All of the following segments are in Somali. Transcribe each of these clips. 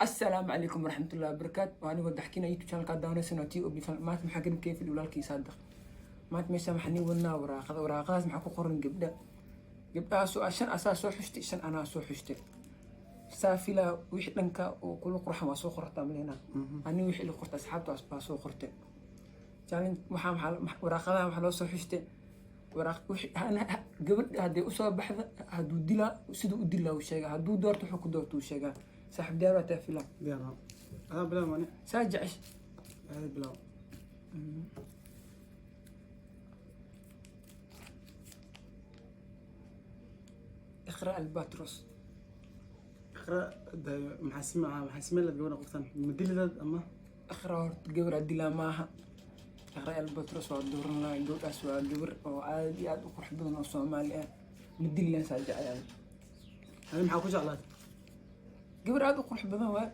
Assalaamu calaykum waraxmatullahi wabarakaatu. Waa anigoo daxkina YouTube channelka daawanaysan oo t o b. Maanta maxaa garab keefil walaalkii Saadiq. Maanta meeshaan waxaa nii wadnaa waraaqada. Waraaqadaas maxaa ku qoran? Gabdha. Gabdhahaasoo ah shan asaa soo xushtay, shan anaa soo xushtay. Saa filaa wixii dhanka oo kula qurxan waa soo qortaa malena. Ani wixii la qorta asxaabta baa soo qortay. Challenge waxaa maxaa waraaqadaha waxaa loo soo xushtay waraaq wixii gabadha hadday usoo baxda, hadduu dilaa siduu u dilaa uu sheegaa, hadduu doorto wuxuu ku doorto uu sheegaa. Saaxiib, diyaar waa taa filaa? Diyaar. Adaa bilaw mani. Saa jecesh. Aada bilaw. Iqra Albatros. Iqra maxaa sima, maxaa simee laad gabadha qoftan ma dilidaad ama? Iqra horta gabar adilaa maaha. Iqra Albatros waa dooran lahaa. Gabadhaas waa gabar oo aad iyo aad u qurux badan oo Soomaali ah. Ma dililan, saa jeclaan. Adi maxaa ku jeclaad? Gabar aad u qurux badan waa,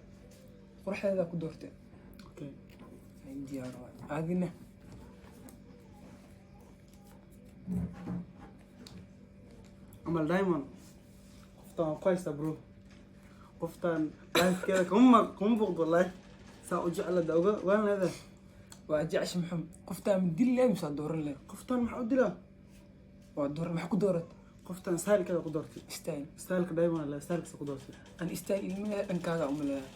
quruxdeedaa ku doortay. Okay. Ay, diyaar waay. Adina? Amal Diamond, qoftan waan ku haystaa, bro. Qoftan lifekeeda kuma buuqdo wallahi. Saa u jeclada oga waan leedahay. Waa jecesha maxum. Qoftaa ma dili lahay mise waa dooran lahay? Qoftan maxaa u dilaa? Waa dooran. Maxaa ku dooratay? Qoftan stylekeeda ku doortay. Style? Styleka Diamond la stylekasa ku doortay. An style ilmiha dhankaaga uma leeyahay.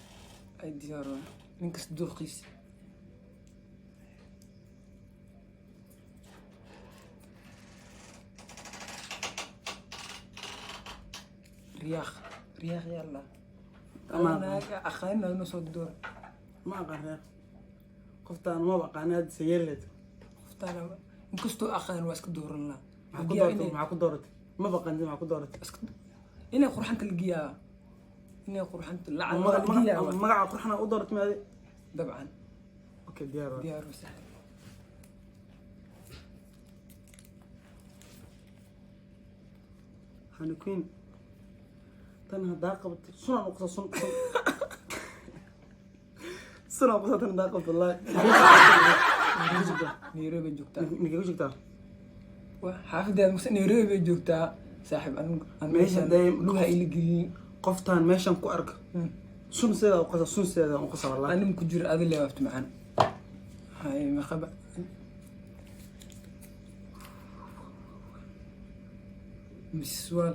Ay, diyaar waay. Ninkas dooqiisa. Riyaaq, riyaaq, yalla. Anaaga aqaanin aduna soo door. Ma aqaan reer qoftan, maba aqaan aad sayeeleed. Qoftaana inkastoo aqaan waa iska dooran lahaa. Maxaa ku dooratay? Maxaa ku dooratay? Maba aqaan, maxaa ku dooratay? Inay qurxanta lagiyaa, inay qurxanta lacag lagiyaa. Magaca qurxana u dooratay maade? Dabcan. Okay, diyaar waay. Diyaar waa, saaxiib. Hani Queen, tan haddaa qabto sunan u qasa, sun sun sunan u qasa. Tan haddaa qabto wallahi. Nairobi joogtaa. Ninkay ku jirtaa? Xaafadeeda mase Nairobi bay joogtaa, saaxiib. Anigu Meesha meeshaan lugaha ila gelin. Qoftaan meeshan ku arka sun sideeda u qasa, sun sideeda u qasa wallahi. Anim ku jiro adi leewaafto macaan hay maqaba miswaal.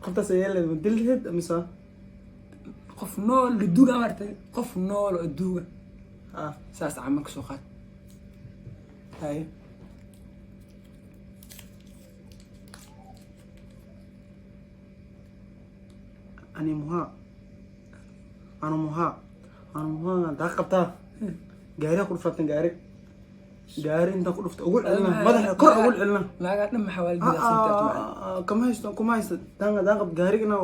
Qoftaas ayaa leed ma dilheed mise? Qof nool la duuga maartay, qof nool oo duuga. Ah. Saas camal ka soo qaad. Hay. Ani muhaa, anu muhaa, anu muhaa daa qabtaa gaariga ku dhufatan, gaari gaari intaan ku dhufta ugu celina, madaxa kor ugu celina. Naagaa dhan maxaa waa la dilaa macaan. Kama haysto, kuma haysto. Daan daan qab gaarigana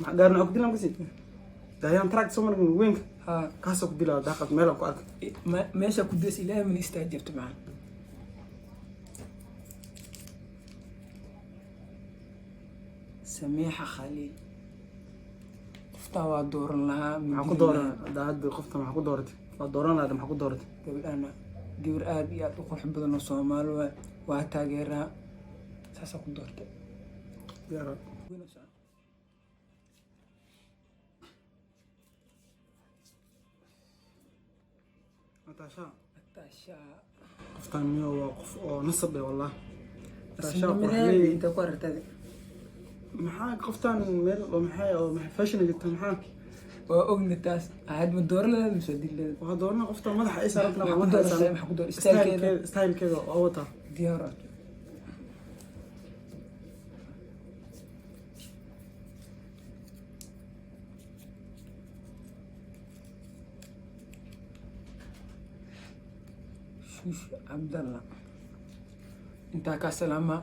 maxaa gaarina ku dilaan kasi gaarigan truck soo marin weynka. Haa. Kaasoo ku dilaa daa qab meel aan ku arkay. Meesha ku dees ilaahay mana istaajabto macaan. Samiixa Khaliil, qoftaa waa dooran lahaa. Maxaa ku dooran hadda hadda qofta? Maxaa ku dooratay? Waa dooran lahayd, maxaa ku dooratay? Gabadhana gabar aad iyo aad u qurux badan oo Soomaali waay, waa taageeraa, saasaa ku doortay. Diyaar. Natasha. Natasha. Qoftan miyo waa qof oo nasab eh wallah, Natasha. Nasabnimadeeda. Qurxley. Inta ku aragtay? Maxaa qoftan meel oo maxay oo maxay fashion jirta maxaa? Waa ogna taas. Aad ma dooran lahayd mise dil lahayd? Waxaa dooranaa qoftan madaxa ay saaran. Maxaa ku dooratay? Maxaa ku dooratay? Stylekeeda. Stylekeeda oo wata. Diyaar ah. Shuush Cabdalla, intaa kaa salaama.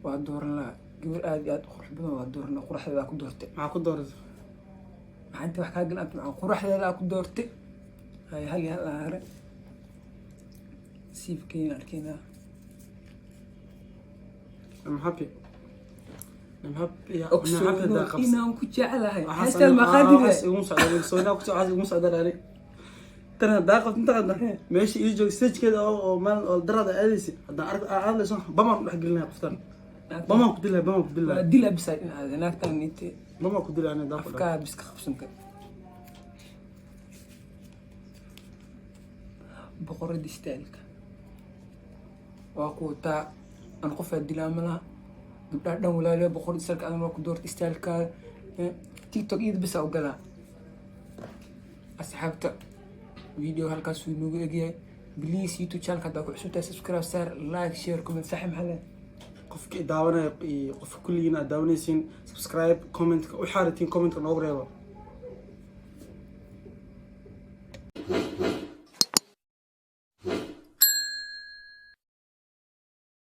Waa dooran lahaa gabar aad iyo aad u qurux badan. Waa dooran lahaa, quruxdeeda ku doortay. Maxaa ku dooratay? Maxaa inta wax kaa galan macaan? Quruxdeeda ku doortay. Hay, hal iyo hal aan hare siibkeena arkeynaa. I'm happy, I'm happy, I'm happy. Ogsoono Hadaa qabs inaan ku jeclahay. Waxaas heestaan maqaadide. Waxaas iguma socda, ogsoonaa ku waxaas iguma socda ani. Tan hadaa qabto inta qadna meesha ii joog stagekeeda oo meel oo darada aadaysa haddaan arko aad hadlayso, bamaan u dhex gelinaya qoftan, bamaan ku dilaya, bamaan ku Waa dilaya. dila bisaad in aad naagtaan nite. Bama ku dilaa ani daa ku dhaho. Afkaa biska qabsanka. Boqorada istaalka waa ku wataa. Aan qofaa dilaa ma laha, gabdhaha dhan walaaliya. Boqorada istaalka adan waa ku doorta istaalkaada. TikTok iyada bisa u galaa. Asxaabta, video halkaas wuu inoogu egyahay. Please, YouTube channelka haddaa ku cusub tahay, subscribe saar, like, share, comment. Saaxiib, maxaa leedahay? Qofka i daawanaya iyo qofka kulligiin aad daawanaysiin, subscribe, commentka u xaaritiin, commentka noogu reebo.